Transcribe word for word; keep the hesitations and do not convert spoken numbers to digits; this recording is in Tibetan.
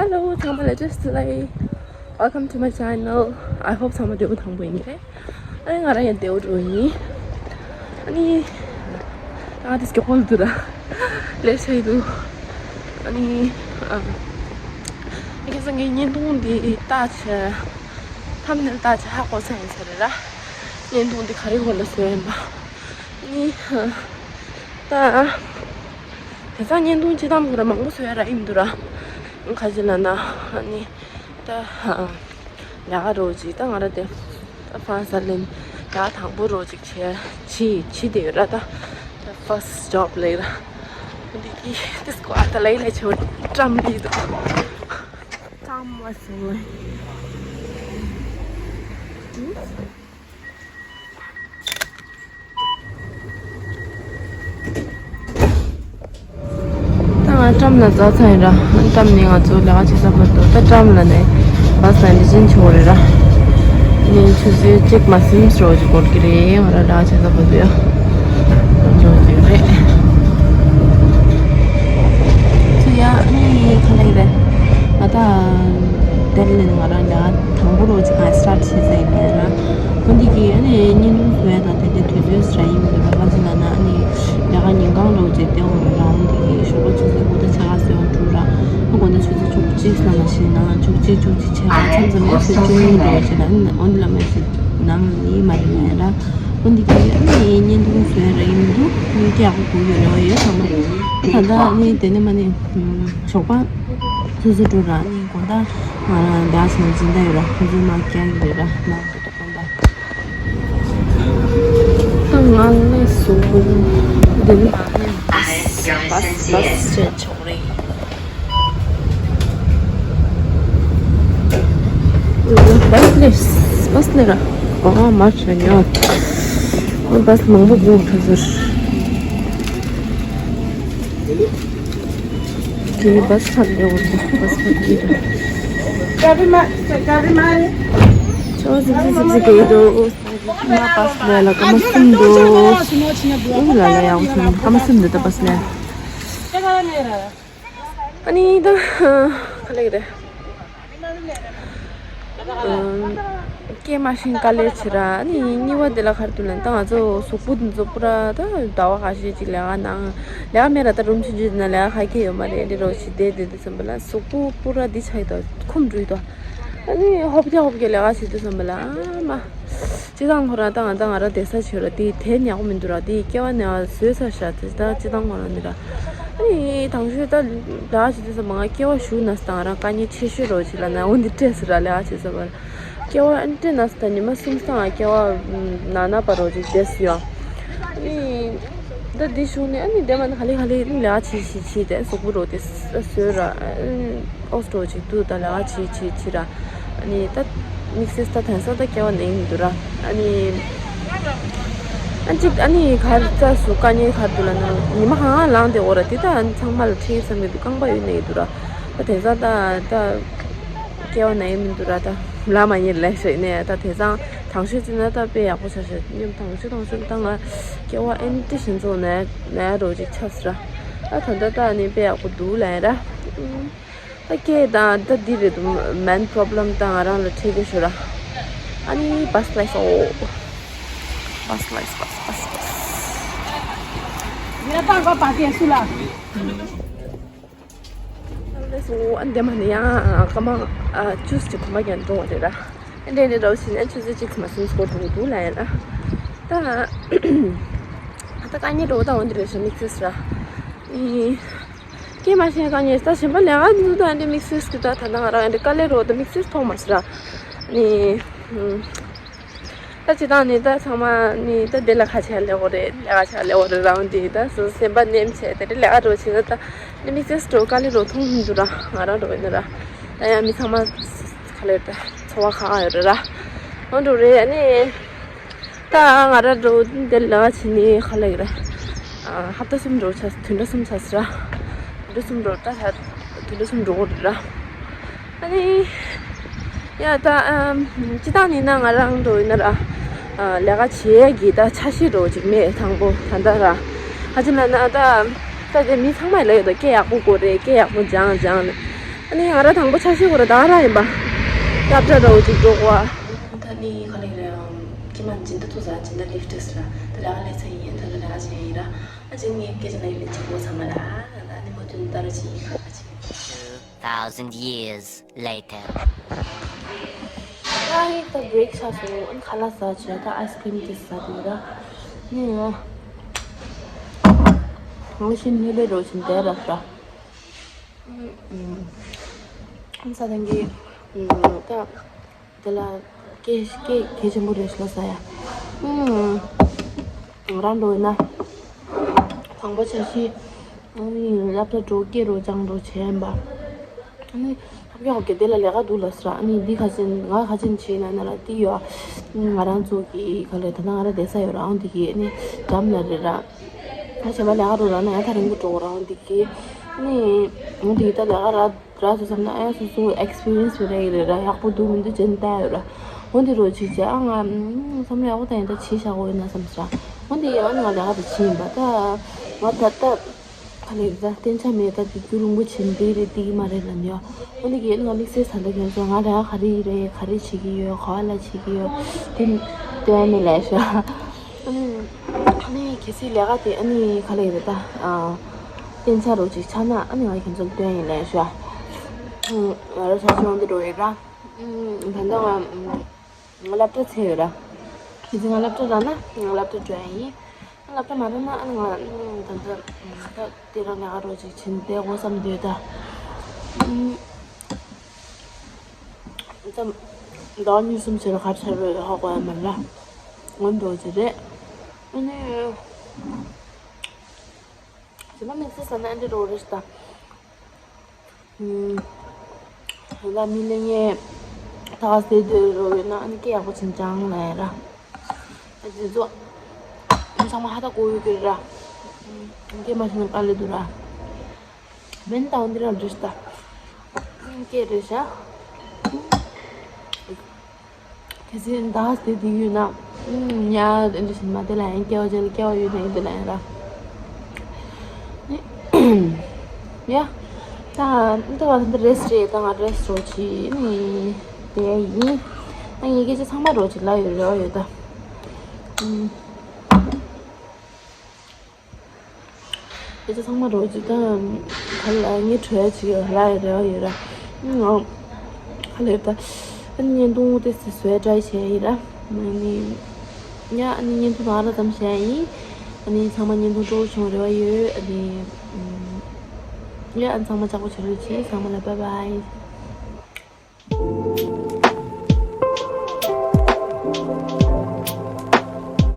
Hello, ཚང་མ་ལ་བཀྲ་ཤིས་བདེ་ལེགས། Welcome to my channel. I hope ཚང་མ་བདེ་པོ་ཐང་པོ་ཡིན་གྱི་རེད། ཨ་ནི་ང་རང་ཡང་བདེ་པོ་འགྲོ་ཡིན། ཨ་ནི་ང་དེ་སྐྱོ་པོ་འདུག་ར། ལས་བྱས་འདུག་ཨ་ནི་ཨ་ཁྱེད་ཚོ་ངའི་བརྙན་ཐུང་འདི་ལྟ་བྱས། ཐམ་ནེལ་ལྟ་བྱས་ཧ་གོ་ས་ཡིན་ས་རེད་ར། བརྙན་ཐུང་འདི་ག་རེ་སྐོར་ལ་བཟོས་ཡིན་པ། ཨ་ནི་ད། དེང་སང་བརྙན་ཐུང་སྤྱི་བཏང་ཁོ་ར་མང་པོ་བཟོ་ཡ་ར་ཡིན་འདུག་ར། ཁ་ཅིག་ལ་ན་ཨ་ནི་ད་ལས་ཀ་རོ་ཅིག་ད་ང་ར་དེ་ད་ཧྥ་རན་སི་ལ་ལས་ཀ་དང་པོ་རོ་ཅིག་བྱས་བྱེད་བྱེད་དེ་ཡོད་ར། ད་ད་first job ལས་ར། འདི་གི་དེ་སྐོར་ད་ལས་ལས་ཆེ་བ་བཀྲམ་པའི་འདུག་བཀྲམ་བ་སོང་བས། ད་ང་ཊམ་ལ་འཛེགས་ཚར་ཡིན་ར། ཊམ་ནས་ང་ཚོ་ལས་ཀ་བྱེད་ས་བར་དུ། ད་ཊམ་ལ་ནས་བཱས་ལ་འདི་བཞིན་ཆོག་རེད་ར། ནས་ཆུ་ཚོད་གཅིག་མ་ཟིན་ཙམ་ཅིག་འགོར་གྱི་རེད། ང་རང་ལས་ཀ་བྱེད་ས་བར་དུ་ཡ། འགྲོ་གི་རེད། ཚུར་ཡ་ནི་ག་ལེ་རེད། ང་ད་དེ་ལས་ང་རང་ལས་ཀ་དང་པོ་རོ་ཅིག་ག་སི་ཊར་ཊི་བྱེད་ས་ཡིན་པ་ཡིན་ན། འོ་འདི་གི་ཨ་ནི་བརྙན་ཐུང་བཟོ་ཡ་དང་དེ་འདྲའི་དུས་ཚོད་ཟེར་ཡ་ཡིན་མི་འདུག་ར། ག་ཅི་ལབ་ན་ཨ་ནི་ལས་ཀ་ཉིན་གང་འདྲ་བོ་ཅིག་བསྡད་འོང་ར། འོ་འདི་གི་ཞོགས་པ་ཆུ་ཚོད་དགུ་དང་ཕྱེད་ཀ་ཟེར་འོང་དྲུག་ར། ཨ་དགོང་དག་ཆུ་ཚོད་བཅུ་གཅིག་ལ་མ་ཤི་ན་བཅུ་གཅིག་བཅུ་གཅིག་ཕྱེད་ཀ་མཚམས་མཚམས་ཡོད་ཚད་བཅུ་གཉིས་འདྲ་བོ་ཅིག་ལ་ཨ་ནི་འོ་འདི་ལ་མ་ཤི་ནང་ནི་མ་རེད་ན་ཡ་ར། འོ་འདི་གི་ཨ་ནི་བརྙན་ཐུང་བཟོ་ཡ་ར་ཡིན་མི་འདུག་ཨ་ནི་སྐད་ཡག་པོ་གོ་ཡོད་རེད་བ། ཡོད་ཚང་མ་ད་ལྟ་ཨ་ནི་དེ་ནས་མ་ནི་ཞོགས་པ་སོ་སོ་འགྲོ་ར། ཨ་ནི་དགོང་དག་ང་རང་ལས་ཀ་བྱེད་ན་སྦྱིན་བདག་ཡོད་ར། ཁོ་ཚོའི་མ་རྒྱག་གི་རེད་ར། ནང་དུ་དགོང་དག་ད་ང་ལས་སུ་འདི་ནི་བཱས་བཱས་བཱས་ཅན་ཆོག་རེད། བཱས་ལས་བཱས་ལས་ར། ཨོ་མ་ཆ་ཉོ། ཨོ་བཱས་མང་པོ་དགོས་ཁ་ཟེར། དེ་བཱས་ཁ་ལས་འོ་བཱས་ཁ་ལས་ར། ཅོ་ཟིག་ཟིག་ཟིག་ཟིག་གི་འདུག་ང་བཱས་ལས་ལ་སྐར་མ་གསུམ་འདུག་ཨུ་ལ་ལ་ཡག་པོ་སོང་། སྐར་མ་གསུམ་འདུག་ད་བཱས་ལས། ཨ་ནི་ད་ག་ལེ་རེད། སྐད་མ་ཤེས་དཀའ་ལས་ཆེ་ར། ཨ་ནི་གཉིས་པ་དེ་ལ་ག་རེ་འདུག་ལབ་ན། ད་ང་ཚོ་གཟུགས་པོ་འདི་ཚོ་པུ་ར་ད་ཟླ་བ་ཁ་ཤས་ཅིག་ལས་ཀ་ནང་ལས་ཀ་མེད་ར། ད་རུམ་ཆུང་ཆུང་ནང་ལས་ཀ་ག་གེ་ཡོད་མ་རེད། འདི་རོ་ཞིག་བསྡད་བསྡད་དུས་ཙམ་པ་ལ་གཟུགས་པོ་པུ་ར་འདི་ཆགས་ཡོད་དོ། འཁུམ་འགྲོ་ཡོད་དོ། ཨ་ནི་ཧོབ་རྒྱག་ཧོབ་རྒྱག་ལས་ཀ་བྱེད་དུས་ཙམ་པ་ལ་ཨ་མ། སྤྱི་བཏང་ཁོ་རང་ད་ང་ད་ང་རང་བསྡད་ས་བྱོས་ར། དེ་དེ་ཉག་པོ་མི་འདུག་ར། དེ་སྐྱེ་བ་ནས་བཟོས་ཚར་ཤག་དེ་ད་སྤྱི་བཏང་ཁོ་རང་ནི་ར། ཨ་ནི་དང་ཤོས་ད་ལས་ཀ་བྱེད་དུས་ཙམ་པ་ང་སྐྱེ་བ་ཞུགས་ན་སྟངས་རང་དཀའ་ངལ་ཆེ་ཤོས་རོ་ཅིག་ལབ་ན་འོ་འདི་སྤྲད་ཟེར་ར། ལས་ཀ་བྱེད་ས་བར་སྐྱེ་བ་ཨ་ནི་སྤྲད་ན་སྟངས་ཉི་མ་གསུམ་སྟངས་སྐྱེ་བ་ན་ན་པ་རོ་ཅིག་བསྡད་སུ་ཡོང་། ཨ་ནི་ད་འདི་ཞུགས་ནས་ཨ་ནི་འདས་མ་ནི་ག་ལེ་ག་ལེ་ལས་ཀ་བྱེད་བྱེད་བྱེད་དེ་གཟུགས་པོ་རོ་དེ་བཟོས་ར། ཨོ་སྤྲོ་ཅིག་ཏུ་ད་ལས་ཀ་བྱེད་བྱེད་བྱེད་ར། ཨ་ནི་ད་དམིགས་བསལ་ད་དེང་སང་ད་སྐྱེ་བ་ནས་མི་འདུག་ར། ཨ་ནི་ཨ་ཅིག་ཨ་ནི་གར་རྩ་སུ་དཀའ་ངལ་གར་འདུག་ལབ་ན་ཉི་མ་གང་ལངས་ཏེ་འོ་ར། དེ་ད་ཚང་མ་ལ་ཁྲིད་ས་མི་འདུག་རྐང་པ་ཡོད་ནས་འདུག་ར། ད་དེང་སང་ད་ད་སྐྱེ་བ་ནས་མི་འདུག་ར། ད་ལ་མ་ཉེ་ལས་ཞིག་ནས་ད་དེང་སང་དང་ཤོས་ཅི་ན་ད་དཔེ་ཡག་པོ་ཆགས་ཤག་སྙམ། དང་ཤོས་དང་ཤོས་ད་ང་སྐྱེ་བ་ཨེ་འདྲ་ཞིག་འཚོ་ནས་ནས་རོ་ཅིག་ཆགས་སི་ར། ད་ད་ད་ད་ནི་དཔེ་ཡག་པོ་འདུག་ལབ་ཡ་ར། ད་སྐད་དང་ད་འདི་རེད་འདུག་མེན་པོ་རོབ་ལེམ་ད་ང་རང་ལ་འཕྲད་ཀྱི་ཞུ་ར། ཨ་ནི་བཱས་ལས་སོ། བཱས་ལས་བཱས་བཱས་བཱས། ཡ་ད་ག་པ་ཏེ་སུ་ལ། ལས་སོ། ཨ་འདི་མ་ནི་ཡང་སྐར་མ་ཨ་བཅུ་ཅིག་གོམ་པ་རྒྱག་འགྲོ་བ་རེད་ར། ཨ་འདྲེ་འདྲེ་འདྲ་བོ་ཞིག་ནས་ཆུ་ཚོད་གཅིག་མ་ཟིན་སྐོར་འགྲོ་གི་འདུག་ལབ་ཡ་ར། ད་ད་དཀའ་ངལ་འགྲོ་བ་ད་འོ་འདི་རེད་ཤག་དམིགས་བསལ་ར། ཨི། སྐད་མ་ཤེས་དཀའ་ངལ་ད་གཞན་པ་ལས་ཀ་འདི་ད་འདི་དམིགས་བསལ་གི་ད་ད་ང་རང་འདི་དཀའ་ལས་རོ་ད་དམིགས་བསལ་ཐོག་མ་ཟེར་ར། ནི་ད་སྤྱི་བཏང་ནི་ད་ཚང་མ་ནི་ད་འདི་ལས་ཀ་བྱས་ལས་འོ་རེད། ལས་ཀ་བྱས་ལས་འོ་རེད་རང་འདི་ད་སོ་སེམས་པ་ནེམ་བྱས་དེ་འདྲ་ལས་ཀ་རོ་བྱས་ན་ད་ནི་དམིགས་བསལ་རོ་དཀའ་ལས་རོ་མཐོང་མི་འདུག་ར། ང་རང་རོ་ཡིན་ན་ར། ད་ཡང་མི་ཚང་མ་ག་ལེར་ད་འཚོ་བ་ཁག་ཡོད་རེད་ར། འོ་འདྲ་རེད། ཨ་ནི། ད་ང་རང་འགྲོ་འདི་ལ་ཕྱིན་ནས་ཁ་ལག་ར། ཧབ་ཏ་གསུམ་འགྲོ་ཆ་བདུན་ཕྲག་གསུམ་ཆ་ཟེར་ར། བདུན་ཕྲག་གསུམ་འགྲོ་ད་ཆ་བདུན་ཕྲག་གསུམ་འགྲོ་གོ་རེད་ར། ཨ་ནི། ཡ་ད་ཨམ། སྤྱི་བཏང་ནི་ན་ང་རང་འགྲོ་ཡིན་ན་ར། ལས་ཀ་བྱེད་ཡས་ཀྱི་ད་ཆ་ཤས་འགྲོ་ཅིག་མེད་དང་པོ་ད་ལྟ་ར། ཧ་ཅི་ན་ན་ད། ད་དེ་མི་ཚང་མས་ལབ་ཡོད་ད་སྐད་ཡག་པོ་གོ་རེད། སྐད་ཡག་པོ་སྦྱང་སྦྱང་ནས། ཨ་ནི་ང་རང་དང་པོ་འཆར་གཞི་སྐོར་ད་ར་ཡིན་པ། སློབ་གྲྭ་འདྲ་བོ་ཅིག་འགྲོ་དགོས། ད་ནི་ག་ལེ་རེད། ཨམ། ཀྱེ་མ་སྦྱིན་བདག་ཐུག་ས་སྦྱིན་བདག་ལིཕ་ཊི་ས་ར། ད་ལས་ཀ་ལས་ཚར་ཡིན། ད་ལས་ཀ་བྱེད་ཡིན་ར། ཨ་ཅེ་ངས་སྐད་ཆ་ལ་ཡིན་ལས་ཅིག་གོ་ཚང་མ་ལ། ད་ནི་མ་ཐུན་ད་ར་ཅིག་ཡིན་ཁ་ཁ་ཅིག Two thousand years later. ད་ཡིན་ད་བྷི་རེག་ཆགས་སོང་། ཨ་ནི་ཁ་ལག་ཟ་བྱས་ད་ཨའི་སི་ཀི་རིམ་དེ་ཟ་དུས་ར། ནི་ང་ང་ཤི་ནི་ལས་རོ་ཆེན་དེ་ར་ད། ཨམ། ས་དང་གི་ཨམ། ད་དེ་ལ་སྐད་སྐད་གལ་ཆེན་པོ་རེད་ཤག་ལ་ས་ཡ། ཨམ། ང་རང་འགྲོ་ཡིན་ན་དང་པོ་འཆར་གཞི། ཨ་ནི་སློབ་གྲྭ་འགྲོ་སྐྱེལ་རོགས་སྦྱང་རོགས་བྱས་ཡིན་པ། ཨ་ནི་ཐབ་ཀྱོག་གི་དེ་ལ་ལས་ཀ་འདུག་ལ་ས་ར། ཨ་ནི་འདི་ཁ་ཅན་ང་ཁ་ཅན་བྱས་ན་ན་ལ་དེ་ཡོད། ང་རང་ཚོ་གི་ག་ལེ་ད་ན་ང་རང་བསྡད་ས་ཡོད་ར། ཨང་དེ་གི་ཨ་ནི་འགྲམ་ལ་རེད་ར། ཨ་ཞེ་མ་ལས་ཀ་རོགས་ར་ན་ཡང་ཐག་རིང་པོ་འགྲོ་ར། ཨང་དེ་གི་ཨ་ནི་ཨང་དེ་གི་ད་ལས་ཀ་ར་ར་ཚོ་བསམ་ན་ཨ་ཡ་སོ་སོ་ཨེག་སི་པི་རི་ཡན་སི་རེད་རེད་ར། ཡག་པོ་འདུག་མི་འདུག་ཅན་ལྟ་ཡོད་ར། འོན་ཏེ་རོ་ཅིག་བྱས་ཨ་ང་བསམ་བློ་ཡག་པོ་བཏང་ཡིན། ད་བྱེད་བཞག་གོ་ཡིན་ན་བསམ་ས། འོན་ཏེ་ཨ་ནི་ང་ལས་ཀ་དེ་བྱེད་ཡིན་པ། ད་ང་ད་ལྟ་ག་ལེ་ད་གཏན་ཆ་མེད། ད་དེ་རྒྱུ་རིང་པོ་བྱེད་འདི་རེད་འདི་མ་རེད་ལབ་ཡོད། འོན་ཏེ་གི་ཨ་ནི་ང་དམིགས་བསལ་ད་ལྟ་ཁྱོད་ཚོ་ང་ལས་ཀ་ག་རེ་རེད། ག་རེ་བྱེད་ཀྱི་ཡོད། ག་བ་ལ་བྱེད་ཀྱི་ཡོད། དེ་དོན་མེད་ལས་ཤག་ཨ་ནི་ཨ་ནི་གལ་སྲིད་ལས་ཀ་དེ་ཨ་ནི་ག་ལེ་རེད་ད། ཨ། གཏན་ཆ་རོ་ཅིག་ཆགས་ན་ཨ་ནི་ང་ཁྱོད་ཚོ་ལ་སྟོན་ཡིན་ལས་ཤག་ང་རང་ཆ་ཆུང་འདི་འགྲོ་ཡིན་ར། ད་ལྟ་ང་ང་སློབ་གྲྭ་ཚར་ཡོད་ར། ཁྱེད་ཚོ་ང་སློབ་གྲྭ་རག་ན་ང་སློབ་གྲྭ་འགྲོ་ཡ་ཡིན། ང་སློབ་གྲྭ་མ་རག་ན་ཨ་ནི་ང་ད་ལྟ་ད་དེ་རང་ལས་ཀ་རོ་ཅིག་བྱེད་བསྡད་དགོས་བསམ་འདོད་ད། ད་ཟླ་བ་གཉིས་གསུམ་ཕྱིན་ལ་གར་ཆར་བའི་ཧ་གོ་ཡ་མ་ལ་ང་འགྲོ་ཅི་རེད། ཨ་ནི་ཟི་མ་དམིགས་བསལ་ཟ་ན་ཨ་འདྲ་རོ་རེ་ཞིག་ད། ཨུམ། ད་མི་ལ་ངས་ད་ག་ཟེར་འདོད་རོ་ཡོད་ན་ཨ་ནི་སྐད་ཡག་པོ་ཅིག་སྦྱང་ལ་ཡ་ར། ཨ་ཙི་ཙོ། ཨ་ཚང་མ་ཧ་ད་གོ་ཡོད་ཀྱི་ར། ཨུམ། སྐད་མ་ཤེས་ན་དཀའ་ལས་འདུག་ར། མེན་ཏའོ་འདི་ར་འདྲི་ཤི་ད། སྐད་རེད་ཤག་དེ་ཚེ་ད་དེ་དེ་ཡོད་ན། ཉ་འདི་འདྲི་ཤི་མ་དེ་ལ་ཡང་སྐྱེ་བ་ཅན་སྐྱེ་བ་ཡོད་ན་ཡིན་དེ་ལ་ཡང་ར། ཡ། ད་འདི་བ་འདི་རེས་རེད། ད་ང་རེས་རོ་ཆི་ནི་དེ་ཡིན། ད་ངའི་སྐད་ཆ་ཚང་མ་རོ་ཆི་ལ་ཡོད་རེ་བ་ཡོད་ད། དེ་ཚོ་ཚང་མ་རོ་ཅིག་དང་། ག་ལ་ངའི་གྲོས་ཅིག་ཡོད་ལ་རེ་བ་ཡོད་ར། ཨང་། ག་ལེར་ད། ཨ་ནི་བརྙན་ཐུང་དེ་སི་སུའི་ཏྲའི་བྱས་ཡིན་ར། ཨ་ནི། ཡ་ཨ་ནི་བརྙན་ཐུང་ནང་ར་ཙམ་བྱས་ཡིན། ཨ་ནི་ཚང་མ་བརྙན་ཐུང་སྤྲོ་བོ་བྱུང་རེ་བ་ཡོད། ཨ་ནི། ཡ་ཨ་ནི་ཚང་མ་ལྕགས་པོ་བྱེད་རོགས་གྱིས། ཚང་མ་ལ་བྷའི་བྷའི།